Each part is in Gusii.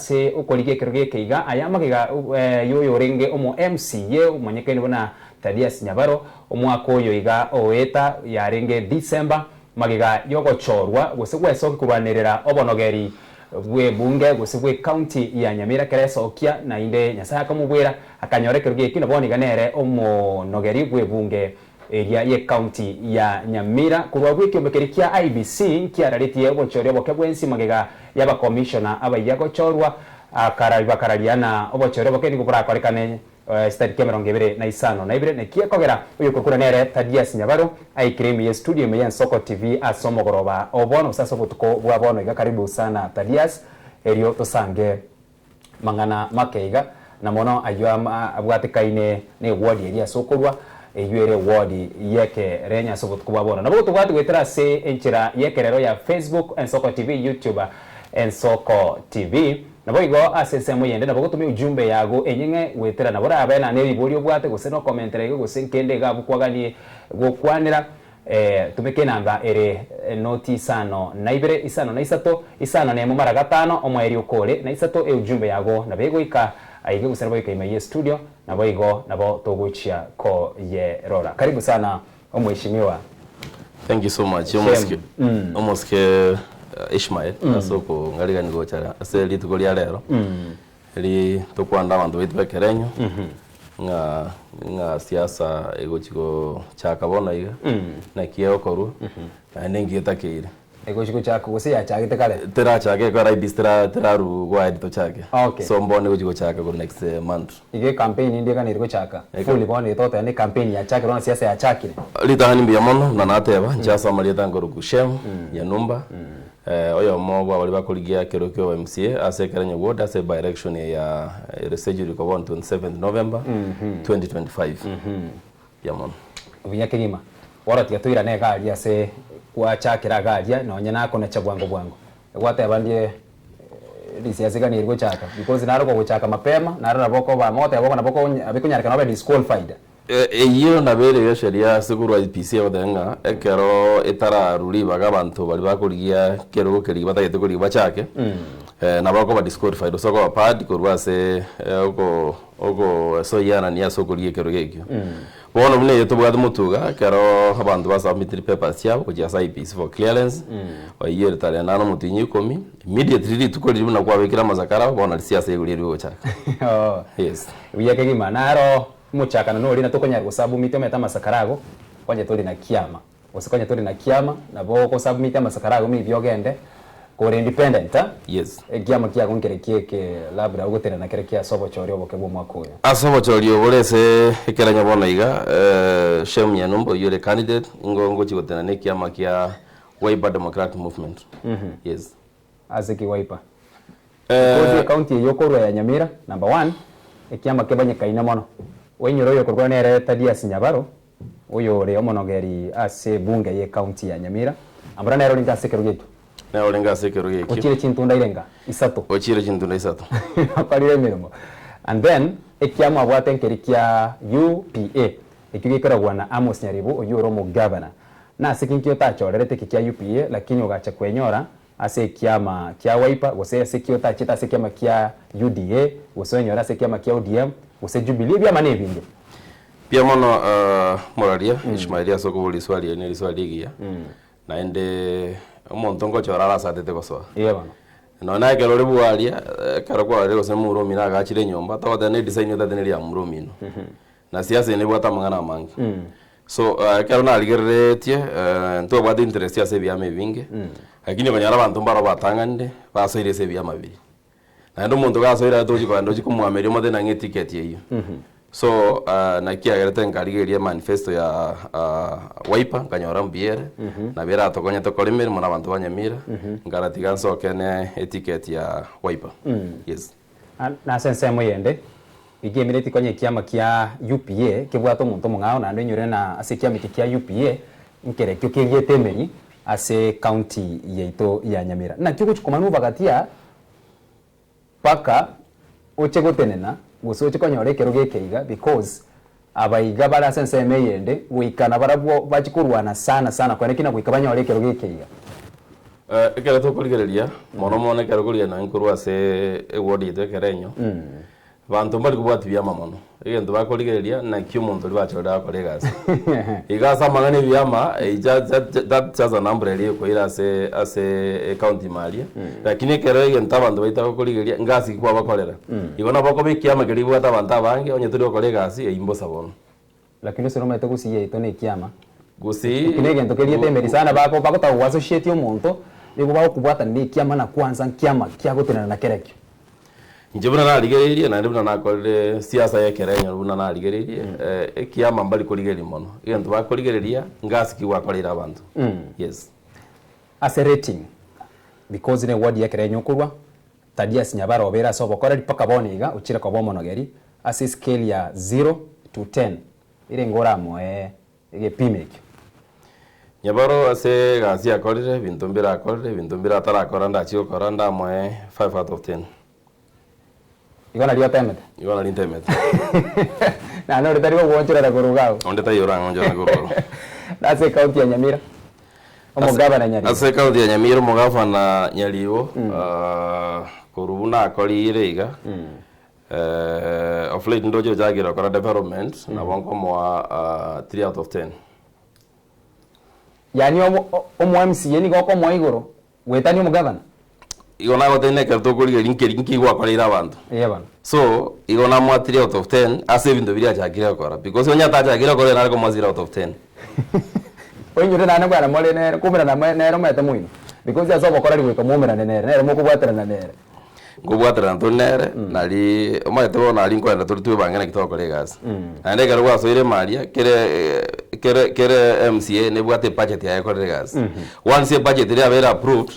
ase okorigia ekerogo eke iga aya amagega y'oyorenge omo MCA omonyekaine buna Thaddeus Nyabaro omwaka oyo iga oeta yarenge December magega y'ogochorwa gose gwesokia korwanerera obonogeri bw'ebunge gose bw'ecounty ya Nyamira ekero esokia naende Nyasae akamobwera akanyora ekerogo ekio na bono iga nere omonogeri bw'ebunge eria y'ecounty ya Nyamira. Korwa abwo ekiombe keria kia IEBC nkiararetie obochori oboke bwensi magega y'abakomishona abayia gochorwa bakararia na obochori oboke nigo borakorekane chitariki 25 Naki ekogera oyokokura nere Thaddeus Nyabaro aikire ime y'estudio ime y'Ensoko TV ase omogoroba o bono gose ase obotuko bwa bono iga. Karibu sana Thaddeus erio tosange mang'ana make iga, na mono ayio abwatekaine ne ward eria ase okorua, eyio ere ward y'ekerenyo ase obotuko bwa bono. Nabo gotobwate goetera ase enchera y'ekerero ya Facebook, Ensoko TV, YouTube, Ensoko TV. Naboigo ase ensemo eyende nabo gotumia ujumbe yago enyeng'e goetera nabo orabe na neribori obwate gose nokomentera iga gose nkende iga abwo kwaganie gokwanera. Tumeka enamba ere noti isano na ibere, isano na isato, isano nemo mara gatano, omoerio okore na isato eujumbe yago nabo egoika aiga gose nabo egoika ime ye studio naboigo nabo togochia koyerora. Karibu sana omweshimiwa. Thank you so much Shem. omosike omosike Ishmael ase okong'arigania gocha ase rituko ria rero Eri tokwanda abanto baito b'ekerenyo ng'a ng'a siasa egochi gochaka bono iga, naki egokorwa, naende nki etakeire. Egochi gochaka gose yachagete kare? Terachaka ekero IEBC tera teraru go ahead tochake. Okay. So mbono egochi gochaka korwa next month. Iga ecampaign inde eganeri gochaka fully bono iga togoteba ne ecampaign yachakire bono siasa yachakire. Ritang'ani mbuya mono buna nateba, inche ase amarieta nkorokwa Shem Nyanumba. Oyomo bw'abaria bakorigia ekerogo kia obo-MCA ase Ekerenyo Ward ase by-election ya ere scheduled koba on 27th November 2025. Mbuya mono. Buya kegima. Bono tiga toirane iga aria ase gwachakera iga aria nonye nakonacha bwango bwango. Gwateba ndie risiasi iga neri gochaka because naro kogochaka mapema naro nabo okoba mogoteba bono nabo bikonyarekana obe disqualified. Eyio nabo ere esheria ase korwa IEBC egoteba ng'a ekero etararwa ribaga abanto baria bakorigia ekerogo keria batagete korigia bachake, nabo bakoba disqualified gose okoba barred korwa ase oko ogosoianania ase okorigia ekerogo ekio. Bono buna eye tobwate motuga ekero abanto ba submitire papers chiabo gochia ase IEBC for clearance, oyio ere tarehe nane omotienyi ikomi, immediately rituko riria buna kwabekire amasakara abo, bono risiasa igoro riria rigochaka. Yes. Buya kegima naro Omochakano noria na tokonyara gosubmit omanyete amasakara ago konya tori na kiama gose konya tori na kiama nabo ogosubmit amasakara ago maybe ogende kore independent eh Yes. ekiama kiago nkere kieke labda ogotenena kere kia ase obochori oboke bwa omwaka oyo. Ase obochori obo ore ase ekeranyo bono iga, Shem Nyanumba oyio ore candidate, nigo ngochia gotenena na ekiama kia Wiper Democratic Movement. Yes. Ase ki Wiper? Because ecounty eye okorua ya Nyamira number one ekiama kebanyekaine mono. Oinyore oyokorwa nere Thaddeus Nyabaro oyo ore omonogeri ase ebunge ye county ya Nyamira ambora nere orenge ase ekerogo ekio. Nere orenge ase ekerogo ekio. Ochire chintunda irenga isato. Ochire chintunda isato. Okorire emeremo and then ekiama abwate nkeri kia UPA ekio gekoragwa na Amos Nyaribo oyio ore omogavana. Nase ki nki otachorerete eke kia UPA lakini ogacha kwenyora Ase ekiama kia Wiper, gose ase ki otachete ase ekiama kia UDA, gose oenyore ase ekiama kia ODM, gose Jubilee, ebiama nebinge. Mbuya mono moraria Ishmael ase okoboria riswali eri ne riswali rigiya, naende omonto ngochora are ase atete gosoa. Eeh bono. Nonya na ekero ore bwaria, ekero kwarorire gose momura omino agachire enyomba, togoteba ne edesign otagete neri ya momura omino. Na siasa eye nebwate amang'ana amange. So ekero narigereretie ntobwate interest ase ebiama ebinge, lakini okonyora abanto mbaro batang'anire, basoire ase ebiama biria. Naende omonto gasoire aye tochi kogenda ochie komwameria omotebi nang'e eticket eyio. So naki yagerete nkarigereria emanifesto ya Wiper, nkanyora mbuya ere, nabo eratokonye tokore emeremo na abanto ba Nyamira, nkarora tiga nsoke ne eticket ya Wiper, yes. Nase ensemo eyende, rigia emineti konya ekiama kia UPA kebwate omonto omong'ao naende oinyore na ase ekiama eke kia UPA nkerekio keriete emeri ase county yaito ya Nyamira. Naki ogochia komaneuver gati aa mpaka oche gotenena gose oche konyora ekerogo eke iga because abaiga bare ase ensemo eyende goika nabarabwo bachie korwana sana sana koeneki na goika banyore ekerogo eke iga. Ekero tokorigereria, mono mono ekero okorigereria nonye korwa ase eward yaito ekero enyo, banto mbari kobwatia biama mono. Egento bakorigereria naki omonto oria bachorire agokora egasi. Iga ase amang'ana ebiama, that just an umbrella eria ekoira ase ase ecounty ime aria, lakini ekero egento abanto baito bagokorigereria, ngasi ki kwabakorera. Igo nabo okoba ekiama keria kebwate abanto abange, onye tori gokora egasi, eyio mbosa bono. Lakini ase nomanyete gusii yaito nekiama. Gusii. Eki negento keriete emeri sana bako bagotaka go associate omonto nigo bagokobwatana nekiama na kwanza nkiama kiagotenena na kerekio. Inche buna narigereirie naende buna nakorire siasa ya ekerenyo buna narigereirie ekiama mbari korigereria mono egento bakorigereria ngasi ki gwakoreire abanto yes. Ase rating because ne ward ya ekerenyo okorwa Thaddeus Nyabara obeire ase obokoreri mpaka bono iga ochire koba omonogeri ase escale ya zero to ten erenge oramoe egepimo ekio. Nyabaro ase egasi akorire, ebinto mbire akorire, ebinto mbire atarakora ndachie gokora ndamoe five out of ten. Igo nario otemete? Igo nario ntemete. Naende onde tari gogwonchorera korwa iga abwo? Onde taiyo orang'onchorere korwa abwo. Ase ecounty ya Nyamira, omogavana Nyaribo. Ase ecounty ya Nyamira omogavana Nyaribo, korwa buna akorire iga, of late ndoche ochakire gokora development, nabo nkomoa 3 out of 10. Yaani omo MCA nigo okomoa igoro goetania omogavana? Igo nagotebia ekero tokorigereria nkeri nki gwakoreire abanto. Eeh bono. So, igo namoa 3 out of 10 ase ebinto biria achakire gokora because onye atachakire gokora nare komoa 0 out of 10. Oinyore naende bwana more nere koumerana nere omanyete moino because ase obokoreri goika moumerane nere, nere mokobwaterana nere. Nkobwaterana tore nere, nari omanyete bono nari nkoenda tore twebange naki togokora egasi. Naende ekero gwasoire ime aria, kere kere kere MCA nebwate ebudget yaye ekorere egasi. Once ebudget eria yabeire approved,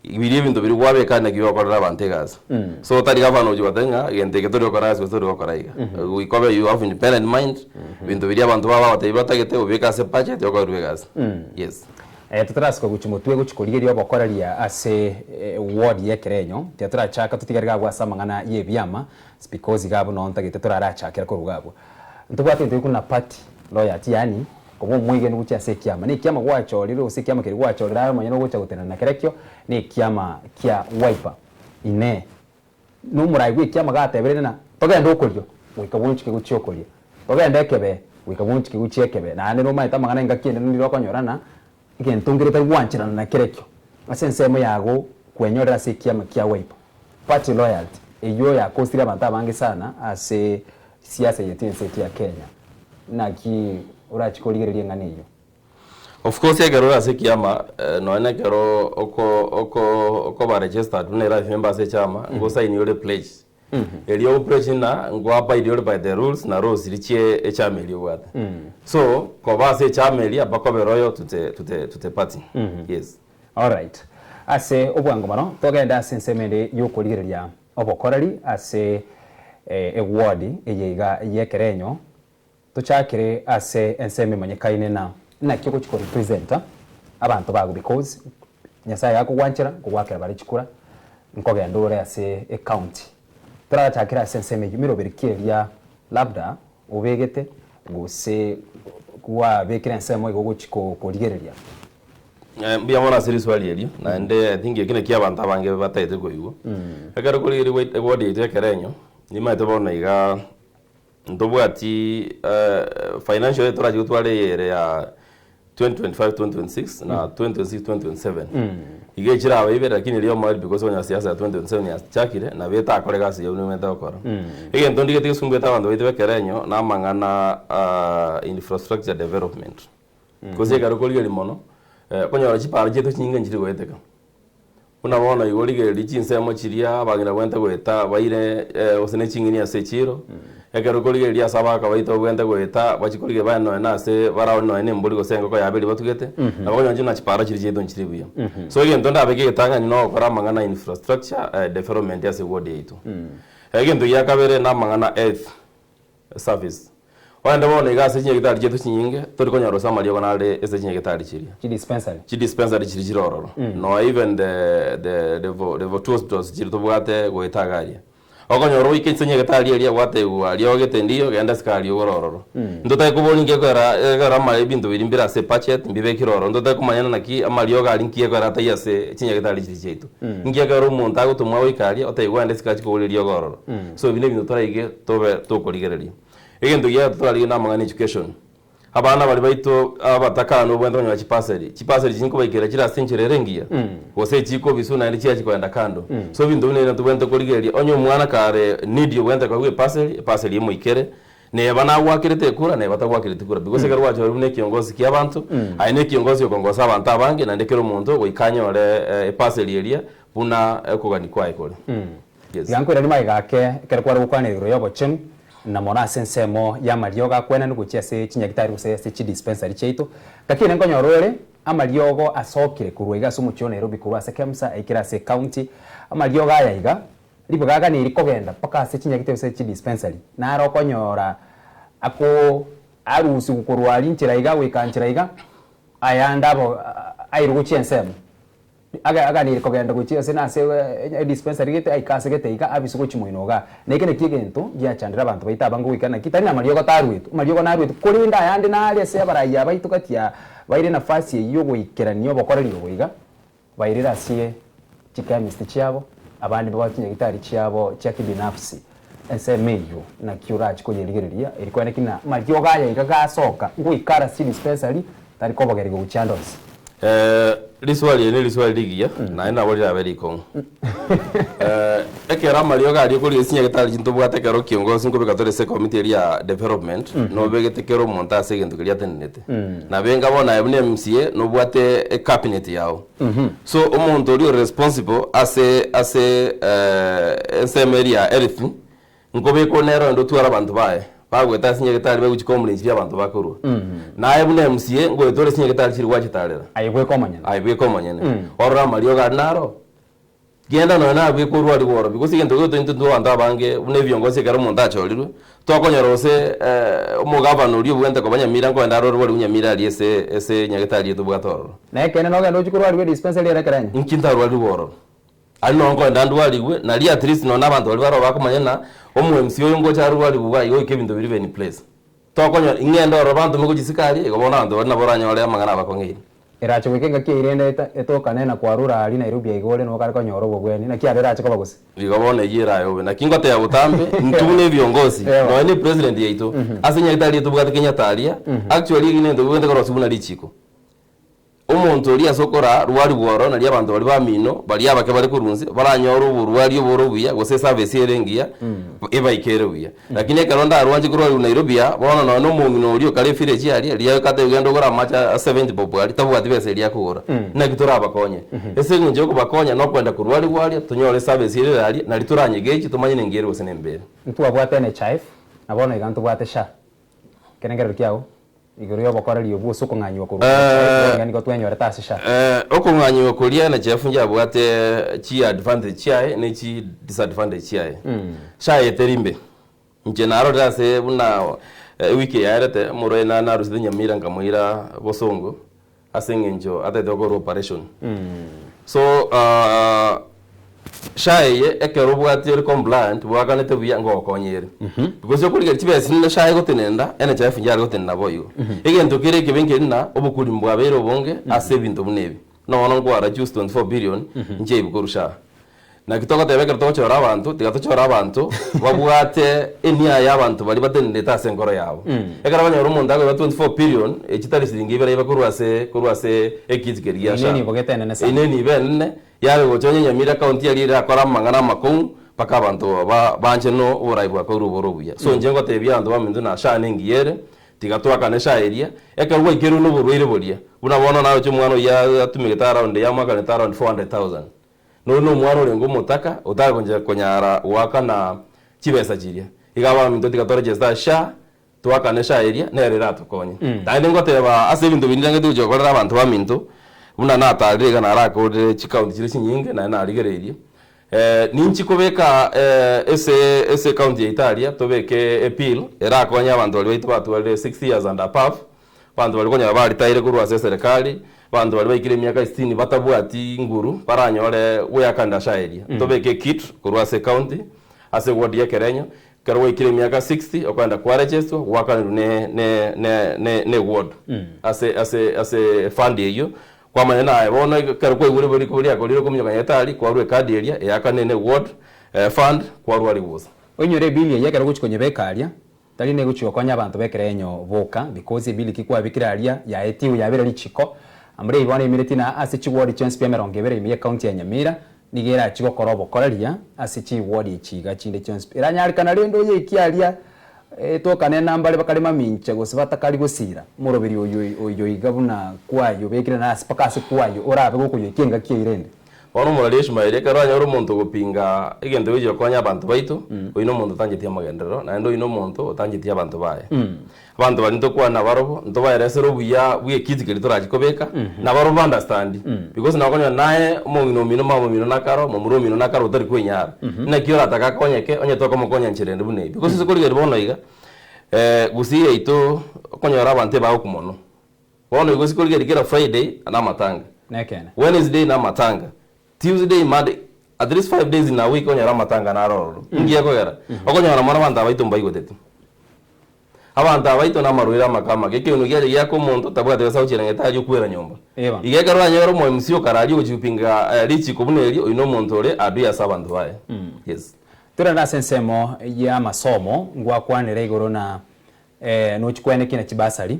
biria ebinto biria kwabeka naki bigokorera abanto egasi. So tari gavana ogochia goteba ng'a egento eke tori gokora egasi gose tori gokora iga. Goika obe you have independent mind, ebinto biria abanto bago bagotebi batagete obibeke ase ebudget okorerwe egasi. Yes. Totarasuka gochia motwe gochia korigereria obokoreria ase ward y'ekerenyo, tiga torachaka totigare iga abwo ase amang'ana y'ebiama because iga abwo noo ntagete torarachakere korwa iga abwo. Ntobwate egento gekwo na party loyalty yaani koba omwegenu gochia ase ekiama. Na ekiama gwachorire gose ekiama keria gwachorire aye omonyene ogocha gotenena nakerekio na ekiama kia Wiper. Inee! Nomorai bw'ekiama gateberire ng'a togende okorio, goika bwonchike gochia okorio, togende ekebe, goika bwonchike gochia ekebe. Naende nomanyete amang'ana engaki ende nonire okonyora ng'a egento nkere otari gwancherana nakerekio ase ensemo yago kwenyorera ase ekiama kia Wiper. Party loyalty eyio yakosire abanto abange sana ase siasa yaito ense yaito ya Kenya. Naki orachie korigereria eng'ana eyio? Of course ekero ore ase ekiama nonya na ekero oko oko okoba registered buna life member ase echama nigo osaini ore pledge. Erio o pledge ng'a nko abide ore by the rules na laws chiria chie echama eria obwate. So koba ase echama eria mpaka obe loyal to the to the to the party, yes. Alright. Ase obwango mono togende ase ensemo ende y'okorigereria obokoreri ase eward eye iga y'ekerenyo. Tochakere ase ensemo emanyekaine na naki ogochi ko representa abanto bago because Nyasaye gakogwanchera nkogwakera bare chikura nkogenda ore ase ecounty. Torachakere ase ensemo eyio meroberi ki eria labda obegete gose kwabekire ensemo igo ogochi korigereria. Mbuya mono ase riswali erio, naende I think eki nakio abanto abange batagete koigwa. Ekero korigereria eward yaito ekerenyo, nimanyete bono igaa. Ntobwati financial year torache gotwara eye ere ya 2025 2026 na 2026 2027 iga echire ibere lakini eria omoerio because onye siasa ya 2027 yachakire nabo etakore egasi eyio buna omanyete gokora. Egento ndigete gesumbete abanto baito bekerenyo na amang'ana infrastructure development. Gose ekero okorigereria mono okonyora chipara chiaito chinyinge nchiri goeteka. Buna bono igo rigereria chinsemo chiria abang'ina bagwenerete goeta baire gose ne ching'eni ase echiiro, ekero okorigereria ase abagaka baito bagwenerete goeta bachie korigereria baye nonya na ase baraone nonya na embori gose engoko yabo eria batugete, nabo okonyora chire na chipara chiria chiaito nchiri buya. So egento ndabeke egetang'ani na ogokora amang'ana a infrastructure development ase eward yaito. Egento gia kabere na amang'ana health. Service. Ogende bono iga ase chinyagetari chiaito chinyinge, tori konyora gose amariogo nare ase chinyagetari chiria. Chidispensary. Chidispensary chiria chire ororo. Nonya even the the level level two hospitals chiria tobwate goeta iga aria. Okonyora oike inse nyagetari eria gwatebiwa riogete ndiyo genda sukari ogore ororo. Ntotake koboria nki ekogera ekero ama ebinto biria mbire ase ebudget mbibekire ororo ntotake komanyana naki amariogo aria nki ekogera ataiyo ase chinyagetari chiria chiaito. Nki ekero omonto agotomwa goika aria otebiwe genda esukari chikogoria riogo ororo. So ebi nebinto toraige tobe tokorigereria. Egento giato torarigie namang'ana education. Abana baria baito abataka nobwenerete konyora chipaseri. Chipaseri echi nkobaikera chire ase enchera ere engiya, gose echikobiswa naende chiachi kogenda kando. So ebinto buna ebi tobwenerete korigereria, onye omwana kare needy obwenerete koegwa epaseri, epaseri emoikere, neba nagwakerete ekura neba tagwakereti kura because ekero gwachorire buna ekiongozi kia abanto, aye na ekiongozi okongosa abanto abange naende kera omonto goika anyore epaseri eria buna okogania kwaye kore. Yes. Tiga nkoiranie magega ake ekero kware gokwana igoro y'obochenu, na mono ase ensemo y'amariogo akwenanwe gochia ase chinyagitari gose ase chidispensary chiaito. Gaki ere nkonyora ore amariogo asokire korwa iga ase omochie o Nairobi korwa ase KEMSA aikire ase ecounty. Amariogo aya iga, ribaga aganeirie kogenda mpaka ase chinyagitari gose chidispensary, naro okonyora ako arusigwe korwa aria nchera iga goika nchera iga, ayande abo airwe gochia ensemo. Aganire kogenda gochia ase nase edispensary gete aike ase gete iga abise gochia moino igaa. Na eke nakio egento giachandire abanto baito abange goika naki tari namariogo taruetwe, amariogo naruetwe korende ayande nare ase abarai aba baito gati aa baire nafasi eyio yogoikerania obokoreri obo iga, bairire ase chichemist chiabo, abande babwate chinyagitari chiabo chia kibinafsi. Ensemo eyio naki orache koyerigereria eri kwene ki na amariogo aya iga gasoka ngoika are ase chidispensary tari kobogerigwa gochia ande onsi. Riswali eri neriswali rigiya, naende nabo rirabe rikong'u. Ekero amariogo aria okorigia chinyagetari chintobwate ekero kiongosi nkobeka tore ase ecommittee eria ya development, nobegete kera omonto ase egento keria atenenete. Nabo enga bono aye buna MCA, nobwate ecabinet yago. So omonto oria ore responsible ase ase ensemo eria ya health, Nkobekwa nere onde otware abanto baye, bagoeta ase nyagetari baigwe chikomplaints chiria abanto bakorua. Naye buna MCA ngoeta ore ase nyagetari chiri gwachitarera. Aye bweka omonyene. Aye bweka omonyene. Orore amariogo aria naro, genda nonya naye bweka orwari bworobi. Gose egento gento intwe intwe abanto abange buna ebiongozi ekero omonto achorirwe, twakonyora gose omogavana oria obwenerete koba Nyamira nkoenda arore orwari bwa Nyamira aria ase ase nyagetari eye tobwate ororo. Na ekeene nogende ochie korwariwa edispensary ere ekero enye. Inki ntarwarigwe ororo? Aria noo nkoenda ndwarigwe, nario at least nonye na abanto baria baroo bakomanya ng'a omo MC oyo ngocha arwarigwe iga iga goika ebinto biria bibe in place. Tokonyora, ing'ende ororo bantome gochia isiko aria, igo bono abanto baria nabo oranyore amang'ana abakong'eire. Erache goika engaki eyio rende etokane na kwarure aria Nairobi aiga ore nokare konyora obobweni, naki aria erache koba gose? Igo bono eyio eraye bobe. Naki ngoteba botambe, intwe buna ebiongozi, nonye na epresident yaito, ase nyagetari tobwate Kenyatta aria, actually eki nento bibwenerete korosiwa buna richiko. Omonto oria ase okoraa rwarigwe oro, nario abanto baria bamino, baria abake bare korwa inse, baranyore oborwari obore obuya, gose eservice ere engiya, ebaikere buya. Lakini ekero ndarwanche korwa Nairobi aa, bono nonya na omong'ina oria okare efiregi aria, riria agoika genda ogore amache a 70 bob aria, tabwati besa eria akogora. Naki torabakonye? Ase eng'encho ya okobakonya, nokwenda korwarigwa aria, tonyore eservice ere ere aria, nario toranyegechi, tomanye nengiya ere gose nembe ere. Ntwabwate NHIF, na bono iga ntobwate SHA. Ekerengerero kiago? Igoro y'obokoreri obwo gose okong'anyigwa korwa ase SHA, nigo twenyorete ase SHA. Okong'anyigwa koria NHIF njabwate chi advantage chiaye ne chi disadvantage chiaye. SHA eye teri mbe, inche narorire ase buna ewiki eye yaerete, omorwaire narusete Nyamira nkamoira Bosongo ase eng'encho atagete gokorwa operation. So SHA eye ekero obwate ore compliant bwakanete buya ngogokonya ere. Because okorigereria chibesa ninde SHA egotenena, NHIF yare gotenena boigo. Egento kere ekebe nkeri ng'a obokori mbwabeire obonge ase ebinto buna ebi. Buna bono nkwara juzi 24 billion nchiaibwe korwa SHA. Naki togoteba ekero togochora abanto, tiga tochore abanto babwate enia ya abanto baria batenenete ase enkoro yabo. Ekero okonyora omonto akoiba 24 billion, echi tari siringi ibere aiba korwa ase korwa ase ekiti keria gia Eyio SHA. nenibo gete enene sana. Eyio nenibo enene, yare gocha onye Nyamira county aria erakore amang'ana amakong'u mpaka abanto ba banche no oborai bwakorwa obore obuya. So inche ngotebia abanto baminto na SHA nengiya ere, tiga twakane SHA eria, ekero gwaikeirwe na oborwaire boria, buna bono naroche omwana oyio atumegete around yamoakanete around 400,000. Nonya nomwana orenge omotaka, otare konyara goakana chibesa chiria. Iga abaminto tiga toregister SHA, toakane SHA eria, nero eratokonye. Naende ngoteba ase ebinto binde nangete gochia gokorera abanto baminto, buna natarire iga narakorire chicounty chire chinyinge naende narigereirie, ninchi kobeka ase ase ecounty yaito aria, tobeke ebill erakonye abanto baria baito batwarire 60 years and above, Abanto baria konyora baritaire korwa ase eserekari, abanto baria baikire emiaka sitini batabwati nguru baranyore goeakanda SHA eria. Ntobeke ekit korwa ase ecounty, ase eward ya Ekerenyo, ekero gwaikire emiaka 60 okogenda kwaregestwa gwakanerwa ne ne ne ne ne eward ase ase ase efund eyio, kwamanya naye bono ekero kwaigure bo riko riakorire okominyoka nyagetari kwarwa ekadi eria eyakanire ne eward fund kwarwa rigosa. Oinyore ebill eyio ekero ogochia konyebeka aria, Tari negochia gokonya abanto b'ekerenyo boka, because ebill ki kwabekire aria yaetiwe yabera richiko. Ambre eyio bono emireti na ase chiward chionsi pi emerongo ebere ime y'ecounty ya Nyamira nigo erachie gokora obokoreria ase chiward echi iga chinde chionsi pi. Eranyarekana rende oyekie aria etokane nambare bakare mamincha gose batakari gosira omoroberi oyo oyo iga buna kwayobekire na ase mpaka ase kwayo orabe gokoyoikia engaki eyio rende. Bono omorari Ishmaeli ekero anyora omonto ogopinga egento gegochia gokonya abanto baito, oyio nomonto otancheti amagenderero, naende oyio nomonto otancheti abanto baye. Abanto baria ntokwana nabarobwo, ntobaeresere obuya bw'ekiti keria torachi kobeka, nabarobwo ba understand, because nabo okonyora naye omong'ina omino, mama omino nakaro, momura omino nakaro otari kwenyara. Naki oratake akonyeke onye tokomokonya nchera ende buna eyio. Because ase korigereria bono iga, gusii yaito okonyora abanto ebagokwa mono. Bono igo ase korigereria kera Friday namatanga, Nekeene. Wednesday namatanga, Tuesday, Monday, at least 5 days in a week onyore amatanga naro ororo. Inki gekogera? Okonyora mono abanto abaito mbaigoteti. Abanto abaito namarwaire amake amake, ekeunu kiaye giaka omonto tabwati gose agochiera nyagetari okwera nyomba. Eba. Iga ekero oranyore omo MC okare aria ogochia gopinga richiko buna erio, oyio nomonto ore adui ase abanto baye. Yes. Torende ase ensemo y'amasomo, ngwakwanere igoro na nochi kweneki na chibasari.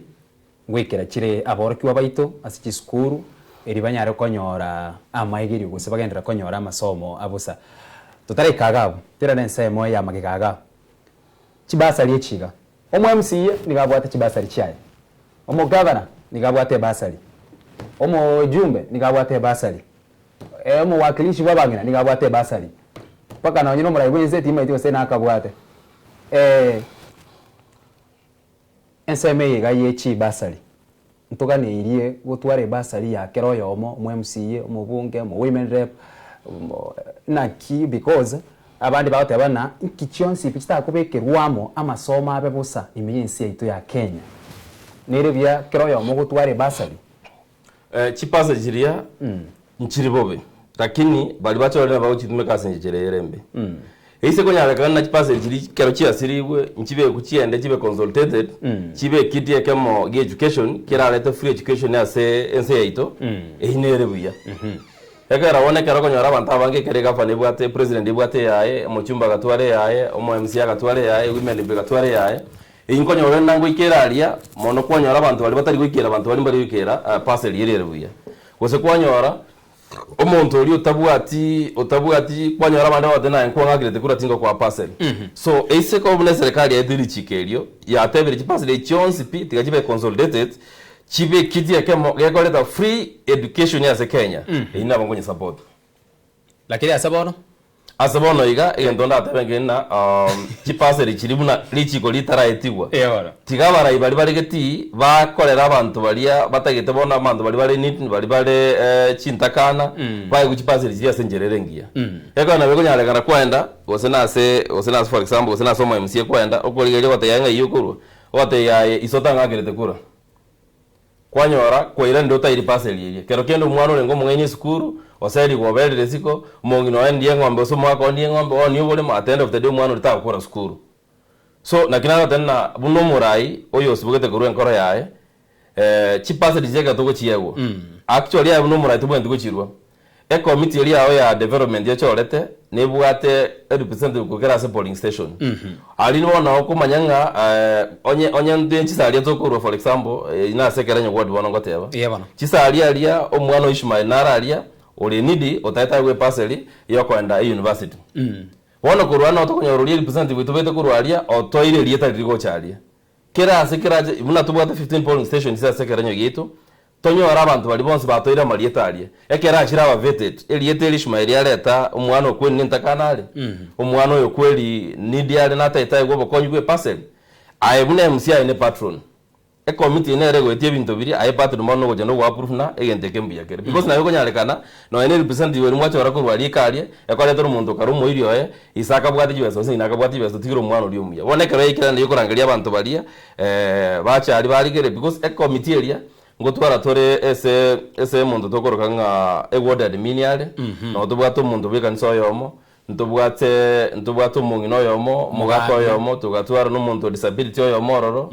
Ngoikera chire aborokigwa baito ase chisukuru, erio banyare konyora amaigerio gose bagenderere konyora amasomo a bosa. Totaraika iga abwo, toirane ensemo ya magega iga. Chibasari echi iga, omo MCA nigo abwate chibasari chiaye, omogavana nigo abwate ebasari, omojumbe nigo abwate ebasari, omowakilishi bwa abang'ina nigo abwate ebasari, mpaka nonye na omorai bwense timanyeti gose nakabwate. Ensemo eye iga ye chibasari, ntoganeirie gotwara ebasari ya kera oyomo, omo MCA, omobunge, omo women rep, naki because abande bagoteba ng'a nki chionsi pi chitakobekerwa amo amasomo abe bosa ime y'ense yaito ya Kenya. Nere buya kera oyomo ogotwara ebasari. Chibasari chiria nchiri bobe, lakini baria bachorire bagochitumeka ase enchera ere embe. Eise konyarekana na chibasari chiria ekero chiasirigwe nchibeku chiende chibe consolidated, chibe ekiti ekemo gia education kerarete free education ase ense yaito, eyio nere buya. Ekero bono ekero okonyora abanto abange ekero egavana ebwate epresident ebwate eyaye, omochumbe agatwara eyaye, omo MCA agatwara eyaye, women rep egatwara eyaye, Eyio nkonyora ore nangoikera aria, mono kwanyora abanto baria batari goikera abanto baria mbari goikera parcel eria ere buya. Gose kwanyora omonto oria otabwati otabwati kwanyora abande bagote naye nkwang'akerete kura tingokoa parcel. So ase koba buna eserekari yaetire richiko erio, yatebire chiparcel echi chionsi pi tiga chibe consolidated, chibe ekiti ekemo gekoreta free education ase Kenya, eyio nabo nkonye support. Lakini ase bono? Ase bono iga, egento ndatebe nkeri ng'a chipaseri chiria buna richiko ritaraetigwa, tiga abarai baria bare getii bakorere abanto baria batagete bono abanto baria bare needy, baria bare chintakana, baegwe chipaseri chiria ase enchera ere engiya. Ekero nabo ekonyarekana kwaenda, gose nase gose nase for example gose nase omo MCA kwaenda, okorigereria ogotebia ng'a eyio okorwa, ogotebia aye iso otang'akerete kura. Kwanyora kwairanire otairi parcel eria. Kero kende omwana orenge omong'aini esukuru, oserigwe oberire isiko, omong'ina oye ndie eng'ombe gose omogaka oye ndie eng'ombe, oonie oboremo, at the end of the day omwana oria tagokora sukuru. So naki nagoteba ng'a buna omorai oyo osibogete korwa enkoro yaye, chiparcel chiria ekero togochiegwa, actually aye buna omorai tobwenereti gochirwa. Ekomiti eria yao ya development echorete nebwate erepresentative korwa kera ase polling station. Aria nigo bono okomanya ng'a onye onye ntwe chisari tokorwa for example nase ekerenyo ward bono ngoteba, Eeh bono. chisari aria omwana o Ishmael nare aria ore needy otagete aegwe ebursary yokoenda euniversity. Bono korwa aria nabo tokonyora oria representative oitobete korwa aria otoire erieta riria gocha aria. Kera ase kera ache buna tobwate 15 polling stations ase ekerenyo giaito, Tonyore abanto baria bonsi batoire amarieta aria, ekero achire aba vetted, erieta eri Ishmaeli areta, omwana o kweri nentakana are, omwana oyo kweri needy are natagete aegwe obokonyi bwe parcel, aye buna MC aye ne patron. Ecommittee eye nere egoetia ebinto biria, aye patron bono nogocha nogo approve na egento eke mbuya kere. Because nabo ekonyarekana, nonya ne representative oria mwachora korwa aria ika aria, ekoretera omonto kare omoiri oye, ise akabwate chibesa gose ng'ina akabwate chibesa otigire omwana oria omuya. Bono ekero yaikire naende yokorangeria abanto baria, bache aria barigere because ecommittee eria, Ngotwara tore ase ase omonto tokoroka ng'a eward admin are, nabo tobwate omonto bw'ekanisa oyomo, Ntobwate ntobwate omong'ina oyomo, omogaka Omogaka. oyomo, togatwara na omonto o disability oyomo ororo,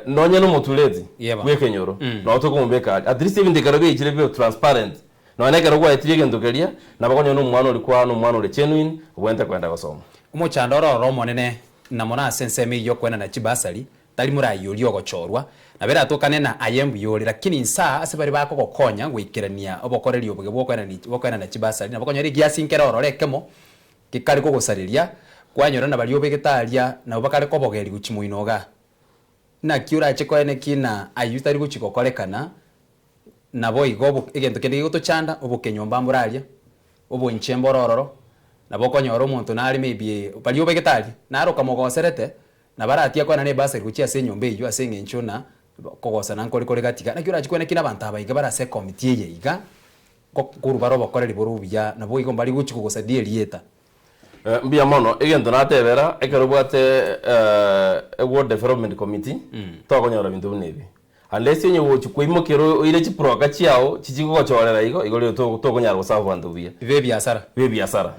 nonye na omotureti Yeba. bwa ekenyoro, nabo tokomobeka aria. At least ebinto ekero biaichire bibe transparent, nonye na ekero gwaetire egento keria, nabo okonyora na omwana oria kwaa na omwana ore genuine, obwenerete kogenda gosoma. Omochando ore ororo omonene na mono ase ensemo eyio y'okoenana chibasari, tari morai oria ogochorwa, nabo eratokane na aye mbuya ore, lakini insaa ase baria bakogokonya goikerania obokoreri oboge bw'okoenana chibasari, nabo okonyora egiasi nkere ororo ekemo gekare kogosareria, kwanyora na baria obegete aria nabo bakare kobogeria gochia moino igaa. Naki orache koene ki na ayio tari gochia gokorekana, Naboigo egento kende gegotochanda, obokenyomba mbore aria, oboinche mbore ororo, nabo okonyora omonto nare maybe baria obegete aria, naro okamogoserete, nabo aratige koenana ebasari gochia ase enyomba eyio ase eng'encho ng'a kogosana nkore kore gati iga. Naki orache koena ki nabanto aba iga bare ase ecommittee eye iga, korwa bare obokoreri bore obuya, naboigo mbari gochia kogosadia erieta. Mbuya mono, egento natebera, ekero obwate eward development committee, tokonyora binto buna ebi. Unless onye gochi koimokera oire chiproka chiao chichi gogochorera igo, igo rirorio tokonyara goserve abanto buya. B'ebiasara. B'ebiasara.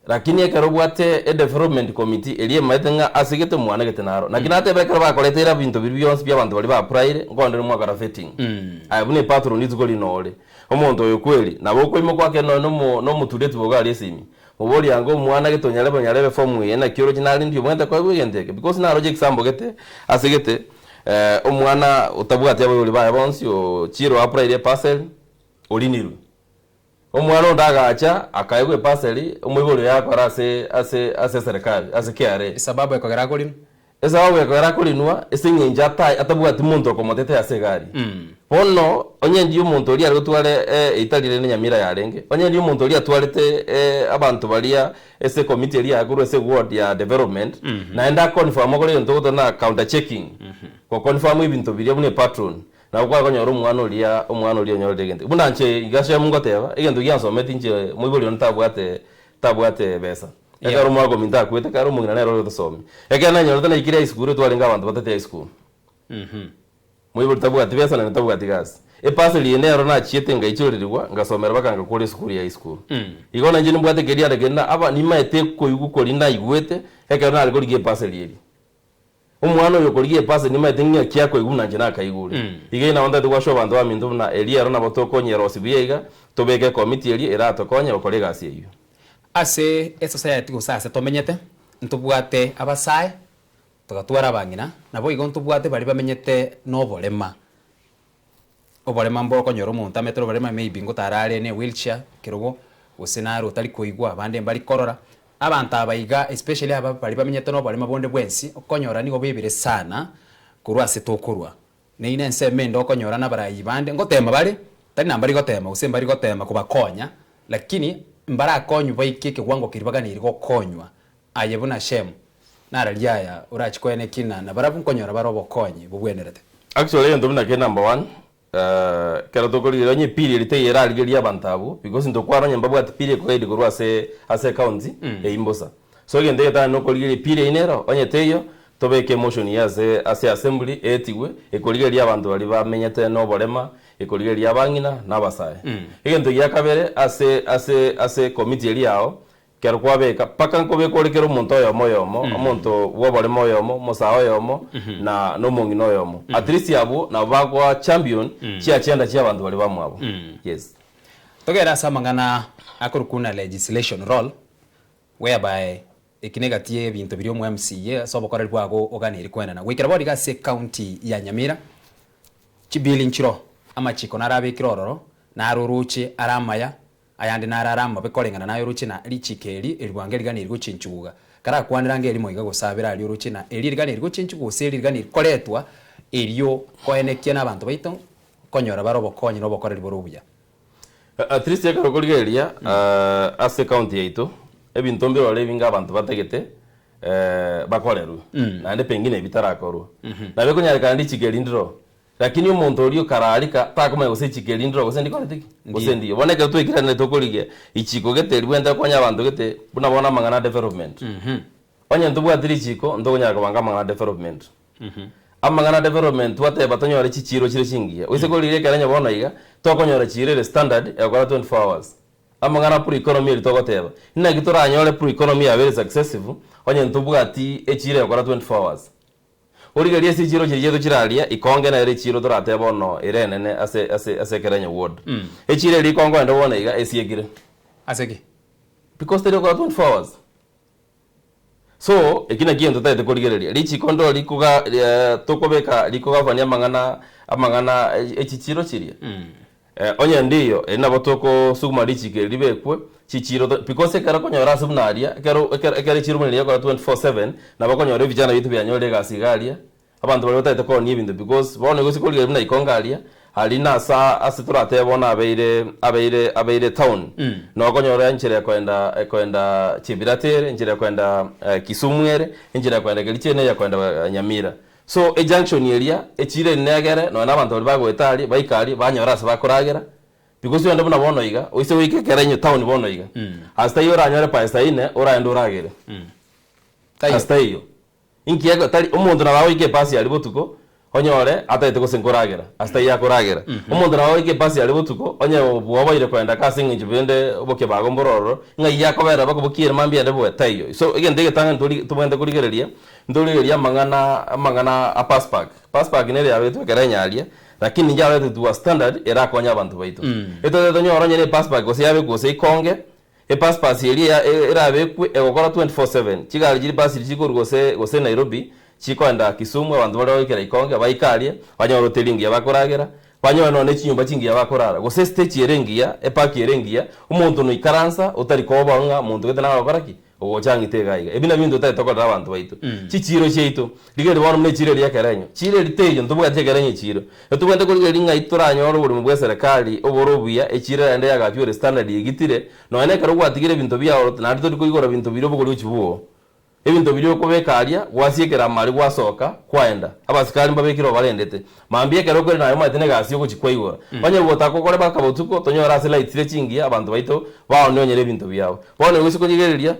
Lakini ekero obwate edevelopment committee eria emaete ng'a ase gete mwana gete naro. Naki nateba ekero bakoreteire ebinto biria bionsi bia abanto baria ba applyire, nkondire mwakora vetting. Aye buna epatron rituko rino ore, omonto oyo kweri, nabo okoimoka oake nonya nomo nomotureti bogo aria esimi, Moborie ango omwana gete onyarebe onyarebe form eye naki oroche nare ndi omanyete koegwa egento eke because naroche example gete ase gete omwana otabwati abaibori baye bonsi ochire oapplyire eparcel orinirwe. Omwana onde agacha akaegwa eparcel omoibori oye akora ase ase ase eserekari ase KRA. Esababu ekogera akorinwa. Esababu ekogera akorinwa ase eng'encho ata atabwati monto okomotetea ase egari. Bono onye ndiyo omonto oria are gotwara eitari rende Nyamira yarenge, onye ndiyo omonto oria atwarete abanto baria ase ecommittee eria yaye korwa ase eward ya development, naende aconfirm akore egento togoteba na counter checking, goconfirm ebinto biria buna epatron, nabo kware konyora omwana oria omwana oria onyorire egento. Buna inche iga Shem ngoteba, egento giansometi inche moibori one tabwate tabwate besa. Ekero omwaka ominto akwete kare omong'ina nere ore gotosomi. Ekero nanyorete naikire high school twarenge abanto batete high school. Moibori tabwati besa naende tabwati gasi. Epaseri eye nero nachiete ngaichorerigwa ngasomera mpaka ngakora esukuru ya high school. Igo nainche nimbwate ekerianda keria na aba nimaete koigwa koria naigwete ekero nare korigia epaseri eria. Omwana oyo okorigia epaseri nimaete ng'aki akoigwa buna inche nakaigure. Iga eye nabo ntagete goaswa abanto baminto buna eria ero nabo tokonyerosia buya iga tobeke ekomiti eria eratokonye gokora egasi eyio. Ase esociety gose ase tomenyete, ntobwate abasae, togatwara abang'ina, naboigo ntobwate baria bamenyete noborema. Oborema mboro okonyora omonto ametere oborema maybe ngotara are ne wheelchair kerogo, gose nare otari koigwa, abande mbari korora. Abanto aba iga especially aba baria bamenyete noborema bonde bwensi, okonyora nigo bebire sana korwa ase tokorwa. Naende ensemo ende okonyora nabarayi bande ngotema bare, tari na mbari gotema gose mbari gotema kobakonya, lakini mbarakonywe baike ekewango keria baganeiri gokonywa. Aye buna Shemu, nararia aya orachie koena ekina, na barabwo nkonyora bare obokonyi bobwenerete. Actually egento buna kere number one, ekero tokorigereria onye epiri eria teiyo erarigererie abanto abwo, because intokwana onye mbabwati piri ekoguide korwa ase ase ecounty, eyio mbosa. So egento egetang'ani nokorigereria epiri eyio nero, onye teiyo, Tobeke emotion eye ase ase assembly eetigwe, ekorigereria abanto baria bamenyete noborema, ekorigereria abang'ina na abasae. Egento gia kabere ase ase ase committee eria yao, kero kwabeka mpaka nkobeka ore kera omonto oyomo oyomo, omonto bw'oborema oyomo, omosae oyomo, na na omong'ina oyomo. At least abwo nabo bagoa champion chiagenda chia abanto baria bamwabo. Yes. Togere ase amang'ana akorokwa buna legislation role, whereby Eki negati y'ebinto biria omo MCA ase obokoreri bwago oganeiri koenana. Goikera bono iga ase ecounty ya Nyamira, chibill nchiroo, amachiko naro abekire ororo, naro oroche are amaya, ayande naro are amabe koreng'ana naye oroche na richiko eri eribwango eriganeiri gochenchigwa. Karakwanere ange erimo iga gose abere aria oroche na eri eriganeiri gochenchigwa gose eri eriganeiri koretwa erio koenekia na abanto baito konyora bare obokonyi na obokoreri bore obuya. At least ekero okorigereria ase ecounty yaito, ebinto mbirore ebinge abanto batagete bakorerwe, naende pengine bitarakorwa. Nabo ekonyarekana richiko eri ndiro, lakini omonto oria okararika takomanya gose richiko eri ndiro gose ndikoreti ki? Gose ndiyo. Bono ekero twaikeranirie tokorigia ichiko gete ribwenerete gokonya abanto gete buna bono amang'ana a development. Onye ntobwati richiko ntokonyara kobanga amang'ana a development. Amang'ana a development twateba tonyore chichiiro chire chingiya. Oise korigia ekero onye bono iga, tokonyora chiiro ere standard egokora 24 hours. Amang'ana a poor economy eri togoteba. Inaki toranyore poor economy yabeire successful onye ntobwati echiro egokora 24 hours. Origererie ase echiro chiria chiaito chiraria ikonge nere echiro toratebe bono ere enene ase ase ase Ekerenyo ward. Echiro eria ikonge onde bono iga esiekire. Ase ki? Because teri gokora 24 hours. So, eki nakio egento totaete korigereria. Richiko ndoro rikoga tokobeka rikogavania amang'ana amang'ana e chichiro chiria. Onye ndiyo, eri nabo tokosuguma richiko eri ribekwe, chichiro to because ekero okonyora ase buna aria, ekero ekero ekero echiro buna eria ekora 24/7, nabo okonyora ebijana biaito bianyorire egasi iga aria, Abanto baria batagete koonia ebinto because bono gose korigereria buna Ikongo aria, aria nasa ase toratebe bono abeire abeire abeire town. Nokonyora enchera ekoenda ekoenda Chebilat ere, enchera ekoenda Kisumu ere, enchera ekoenda Kericho ere, na eyekoenda Nyamira. So ejunction eria, echiro eria negere nonya na abanto baria bagoeta aria, baika aria, banyora ase bakoragera, because onde buna bono iga, oise goika ekero inwe town bono iga, ase taiyo oranyore paesa ine, oraende oragere. Taiyo. Ase taiyo. Inki eko tari omonto nabo agoika epasi aria botuko, onyore atagete gose nkoragera, ase taiyo akoragera. Omonto nabo agoika epasi aria botuko, onye bwoboire koenda aka ase eng'encho bende obokebago mboro ororo, ng'ai akobera bakobokiere mambia ende boe, taiyo. So egento egetang'ani tori tobwenerete korigereria, ntorigereria amang'ana amang'ana a pass park. Pass park nere yaberetwe ekero enyaria, lakini inche yarete to a standard erakonye abanto baito. Etotagete tonyore onye ne epass park gose yabekwa gose ikonge, Epaspasi eria erabekwe egokora 24/7, chigari chiri basi chikorwa gose gose Nairobi chikoenda Kisumu abanto baria bagoikera Ikonge baike aria banyore hoteli engiya bakoragera, banyore nonya ne chinyomba chingiya bakorara, gose estage ere engiya, epark ere engiya, omonto noikaransa otari koba ng'a monto gete nagokora ki? Ogocha ang'ite iga iga. Ebi nabio ebinto totari tokorera abanto baito. Chichiiro chiaito, rigereria bono buna echiiro eria ekerenyo, chiiro eri teiyo, ntobwati ekerenyo echiiro. Etobwenerete korigereria ng'ai toranyore oboremo bwa eserekari obore obuya, echiiro erende yagachwa ere standard egitire, nonya na ekero gwatigire ebinto biao naende tori koigora binto biria obogori gochia bwoo. Ebinto biria okobeka aria, gwasiekera amari gwasoka, kwaenda. Abasikari mbabekire obarendete. Mambia ekero okoirana naye omanyete negasi ogochia kwaigora. Onye gotaka okore mpaka botuko, tonyore ase lights chire chingiya, abanto baito baone onyore ebinto biabo. Bono igo ase konyigereria,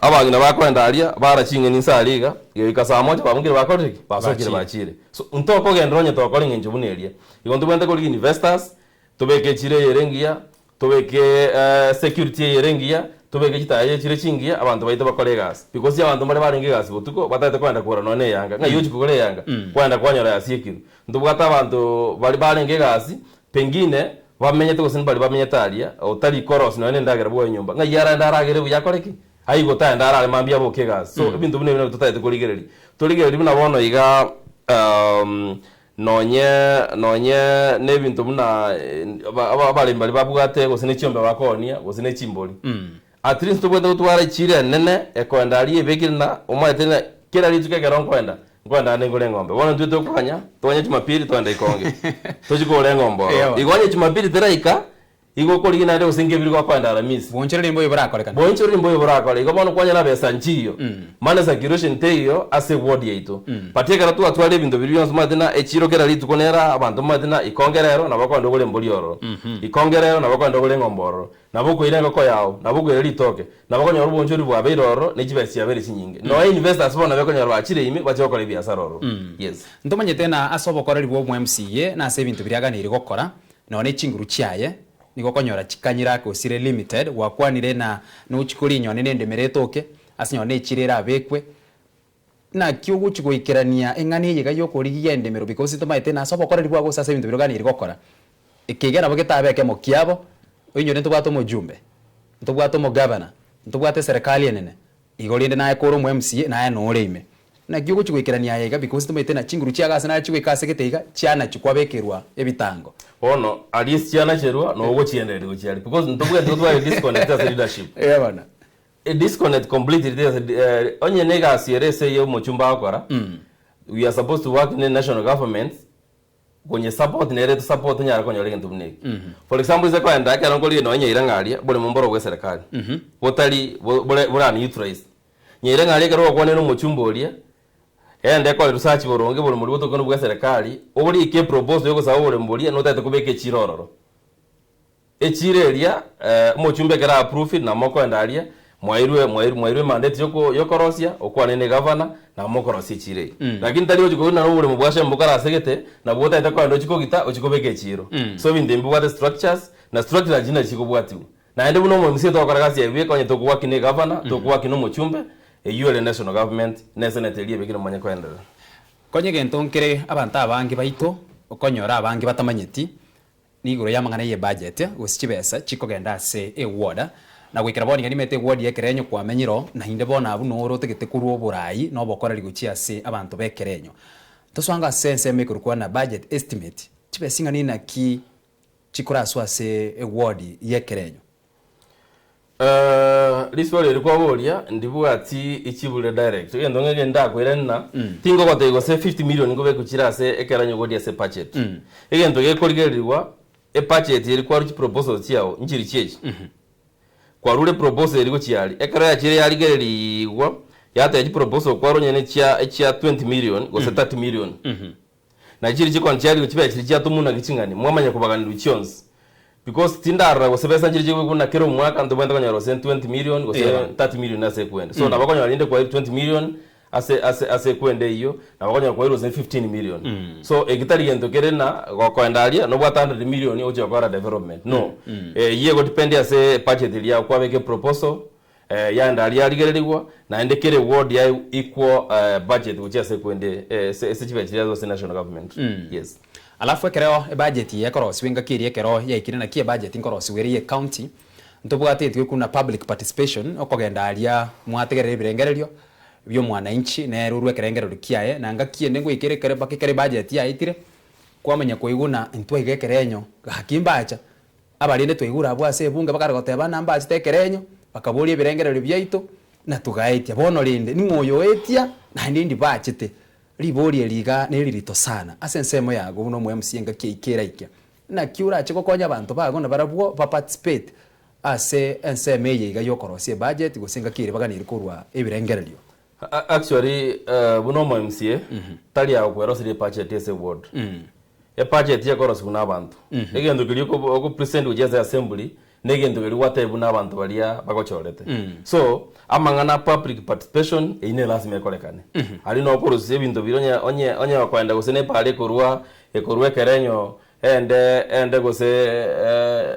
abang'ina bakoenda aria, bara ching'eni inse aria iga, goika saa moja babungire bakorire ki? Basokire bachire. So, ntokogenderera onye tokora eng'encho buna eria. Igo ntobwenerete korigia investors, tobeke echiro eye ere engiya, Tobeke security eye ere engiya, tobeke chitaya chire chingiya, abanto baito bakore egasi. Because abanto mbare barenge egasi botuko, batagete kogenda kogora nonya na eyanga. Ng'ai ochia kogora eyanga? Kwagenda kwanyora yasiekirwe. Ntobwate abanto baria barenge egasi, pengine bamenyete gose mbari bamenyete aria, otari korosia nonya na endagera bwoye nyomba. Ng'ai aragende aragere buya akore ki? Aigwe otagende arare mambia aboke egasi. So ebinto buna ebi nabio totagete korigereria. Torigererie buna bono iga Nonye nonye nebinto buna abaremi baria babwate gose ne chiombe bakoonia gose ne chimbori. At least tobwate gotwara echiro enene ekoenda aria ebekire na omanyete ng'a kera rituko ekero nkoenda, nkoenda ande ngore eng'ombe. Bono intwe tokonya, toganye jumapili togende ikonge, tochie kogora eng'ombe ororo. Igo onye jumapili teraika, Igo okorigia naende gose nkebiri gokoenda Aramisi. Boonchoreri mboyo borakorekane. Boonchoreri mboyo borakore. Igo bono kwanyora besa nchiyo. Money circulation teiyo ase eward yaito. But ekero twatwarire ebinto biria bionsi omanyete na echiro kera rituko nere aa abanto omanyete na ikonge rero nabo okoenda ogore embori ororo. Ikonge rero nabo okoenda ogore eng'ombe ororo. Nabo okoira engoko yao, nabo okoira ritoke, nabo okonyora oboonchori bwabeire ororo ne chibesa chiabeire chinyinge. Nonya investors bono nabo ekonyora bachire ime bache gokora ebiasara ororo. Yes. Ntomanyete na ase obokoreri bwa omo MCA na ase ebinto biria aganeiri gokora, Nonya ne chinguru chiaye nigo okonyora chikanyire ake osire limited, gwakwanire na nochi koria nyone nendemere etoke, ase nyone nechire erabekwe, naki ogochi goikerania eng'ana eye iga yokorigia endemero because ntomaete nase obokoreri bwago gose ase ebinto biria oganeiri gokora. Eke iga nabo getabe ekemo kiabo, oinyore ntobwate omojumbe, ntobwate omogavana, ntobwate eserekari enene, Igo rende naye kore omo MCA naye nore ime. Naki ogochia goikerania aya iga because tomaete na chinguru chiago ase naye chigoika ase gete iga chianachia kwabekerwa ebitango. Bono aria ase chianacherwa no ogochiendereria gochia aria because ntobwenereti gotwara edisconnect ase leadership. Eeh bono. Edisconnect completely teri ase onye na egasi ere ase eye omochumba agokora, we are supposed to work ne national government Konye support nere to support onyare konyora egento buna eke. For example inse koenda ekero nkorigia nonya nyaira ng'a aria oboremo mboro bwa eserekari botari bore bore unneutralized. Nyaira ng'a aria ekero ogokwanera omochumba oria, ende ekore research boronge oboremo boria botoke bwa eserekari, orike eproposal yogosaba oboremo boria notagete kobeka echiro ororo. Echiro eria, omochumba ekero a approve na mokoenda aria, mwairwe mwairwe mwairwe emandate yoko yokorosia, okwane na egavana, na mokorosia echiro eye. Lakini tari ochi koigwa naro oboremo bwa Shem bokare ase gete, nabwo otagete koenda ochie kogita, ochie kobeka echiro. So ebinto ebi mbibwate structures, na structure nachi nachio chikobwatiwa. Naende buna omo-MCA togokora egasi yaye buya onye togoaki na egavana, togoaki na omochumbe, eyio ere national government, na esenate eria ebekire momanye koenderera. Konya egento nkere abanto abange baito okonyora abange batamanyeti, Nigoro y'amang'ana y'ebudget, gose chibesa chikogenda ase eward, na goikera bono iga nimete eward y'ekerenyo kwamenyire oo, naende bono abwo noro otagete korwa oborai na obokoreri gochia ase abanto b'ekerenyo. Tosoango ase ensemo ekorokwa na budget estimate, chibesa ing'ana inaki chikoraswa ase eward y'ekerenyo? Riswali eri kwaboria ndibwati ichibu rire direct. Egento ng'a egento ndakoirani ng'a tingogotebia gose 50 million nkobekwa chire ase ekero nyogoria ase ebudget. Egento gekorigererigwa ebudget eri kwarwa chiproposals chiago nchiri chiechi. Kwarure eproposal eri gochia aria, ekero yachire yarigererigwa yatebia chiproposal kwarwa onye ne chia echia 20 million gose 30 million. Na chiri chikoni chiarigwe chibe chiri chiatomwa naki ching'ani, mwamanya kobaganirwe chionsi. Because tindarora gose besa nchiri chigwe buna kera omwaka ntobwenerete konyora gose 20 million gose Yeah. 30 million ase ekwende. So nabo okonyora rinde kwairwe 20 million ase ase ase ekwende eyio, nabo okonyora kwairwe gose 15 million. So eki tari gento kere na gokoenda aria nobwate 100 million ogochia gokora development, no. Eyio egodepend ase ebudget eria kwabeka eproposal, Yaenda aria yarigererigwa, naende kera eward yaye equal budget gochia ase ekwende ase chibesa chiria ase national government. Yes. Alafu ekero ebudget eye ekorosiwa engaki eria ekero yaikire naki ebudget nkorosiwa ere ye county, ntobwate intwe buna public participation okogenda aria mwategerera ebirengererio bia omwananchi nere orwe ekerengererio kiaye na ngaki ende ngoika ere ekero mpaka ekero ebudget yaetire kwamanya koigwa buna intwe iga ekerenyo gaki mbacha Abarende twaigure abwo ase ebunge bakare goteba ng'a mbachete ekerenyo, bakaboria ebirengererio biaito, na togaetia. Bono rende, ning'o oyo oetia, naende indi bachete? Ribori eri iga neririto sana ase ensemo yago buna omo MC engaki eyio keraike. Naki orache gokonya abanto bago nabarabwo ba participate ase ensemo eye iga yokorosia ebudget gose engaki ere baganeire korwa ebirengererio? Actually buna omo MCA tari agokweroseria ebudget ase eward. Ebudget ekorosiwa na abanto. Egento keria oko present gochia ase assembly na egento keria gwatebia buna abanto baria bagochorete. So amang'ana a public participation eyio ne lazima ekorekane. Aria noo okorosia ebinto biria onye onye onye okoenda gose na epara ekorwa ekorwa ekerenyo ende ende gose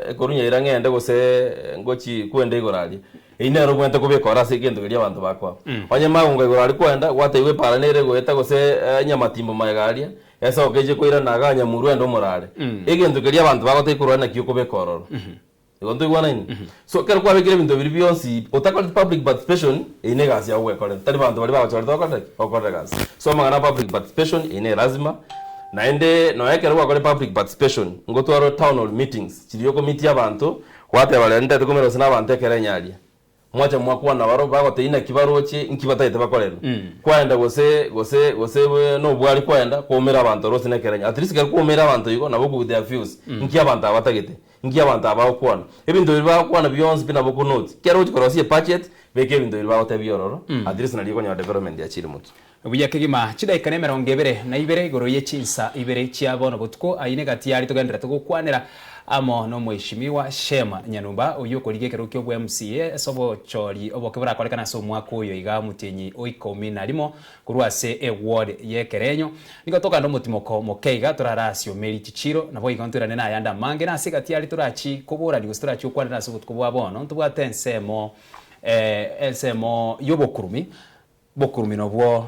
ekorwa nyaira ng'ende gose ngochi kwenda igoro aria. Eyio nere obwenerete kobeka ore ase egento keria abanto bakoa. Onye magongo igoro aria kwenda, gwatebiwa epaara nere egoeta gose nyamatimbo magega aria, esoke eche koirana igaa nyamurwa ende omorare. Egento keria abanto bagotebia korwa naki okobeka ororo. Igo ntoigwanaine? So ekero kwabekire ebinto biria bionsi otakoreti public participation, eyio na egasi yago gwekorera. Tari banto baria bagochorete okorere ki? Okorere egasi. So amang'ana a public participation eyio ne lazima, naende nonya ekero gwakorire public participation, ngotware town hall meetings chiria okomitia abanto, gwateba rero nintagete komera gose na abanto ekero enyaria. Mwacha mwakwana barobwo bagotebia inaki baroche, inki batagete bakorerwe. Kwaenda gose gose gose nobwari kwaenda, kwaumera abanto oro gose nekerenyo. At least ekero kwaumera abanto igo, nabo okobua their views, inki abanto aba batagete, inki abanto aba bagokwana. Ebinto biria bagokwana bionsi pi nabo okonote. Ekero ogochia korosia ebudget, beka ebinto biria bagotebia ororo, at least nario okonyora development yachire motwe. Buya kegima, chidaeka nemerongo ebere na ibere igoro ye chinsa ibere chia bono botuko, ayio negati yaria togendererete gokwanera amo nomoeshimiwa Shem Nyanumba, oyio okorigia ekerogo kia obwa-MCA ase obochori oboke borakorekane ase omwaka oyo iga omotienyi o ikomi na rimo korwa ase eward y'Ekerenyo. Nigo tokanda omotimoko moke iga torarasiomerie chichiro, naboigo ntoirane nayande amange, na ase egati yaria torachi koborania gose torachi gokwanera ase obotuko bwa bono, ntobwate ensemo ensemo y'obokurumi. Bokurumi nobwo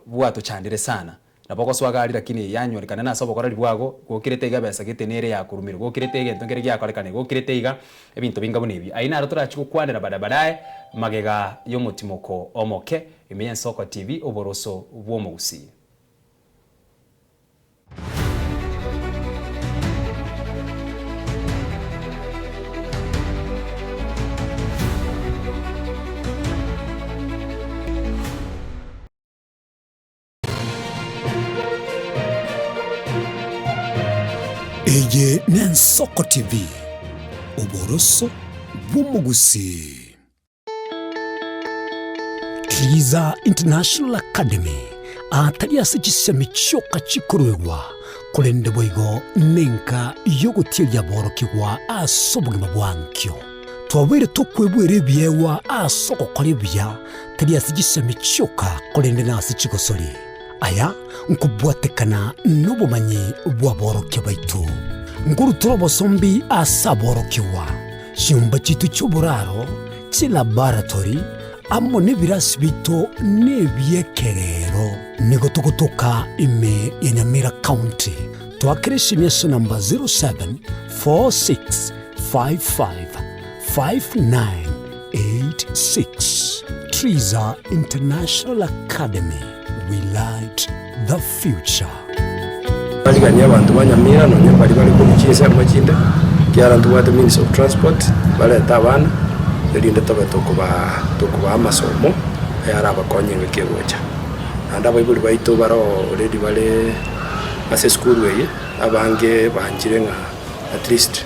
bwatochandire sana. Nabo ogoswaga aria lakini yanyorekana nase obokoreri bwago, gokirete iga ebesa gete nere yakurumirwe, gokirete egento nkere giakorekanire, gokirete iga ebinto binga buna ebio. Ayio naro torachi gokwanera bada badaye magega y'omotimoko omoke ime y'Ensoko TV oboroso bw'omogusii. Eye n'Ensoko TV, oboroso bw'omogusii. Triza International Academy aatari ase chisemi chioka chikoruegwa, korende boigo nenka y'ogotieria aborokigwa ase obogima bwa nkio. Twabeire tokwebwera ebiegwa ase ogokora ebuya, tari ase chisemi chioka, korende nase chigosori. Aya nkobwatekana nobomanyi bw'aborokia baito. Nkorutora obosombi ase aborokigwa. Chinyomba chiaito chi'oboraro, chilaboratory, amo nebirasi biaito nebi'ekerero. Nigo togotoka ime ya Nyamira County. Toakere esimi ase namba 0746555986. Triza International Academy, we light the future. Bariganie abanto ba Nyamira nonya baria bare korwa chinsemo chinde, ekiagera ntobwate means of transport, barete abana, erinde tobe tokobaa tokobaa amasomo ayarabakonye engaki egocha. Naende abaibori baito bare already bare ase esukuru eye, abange banchire ng'a at least.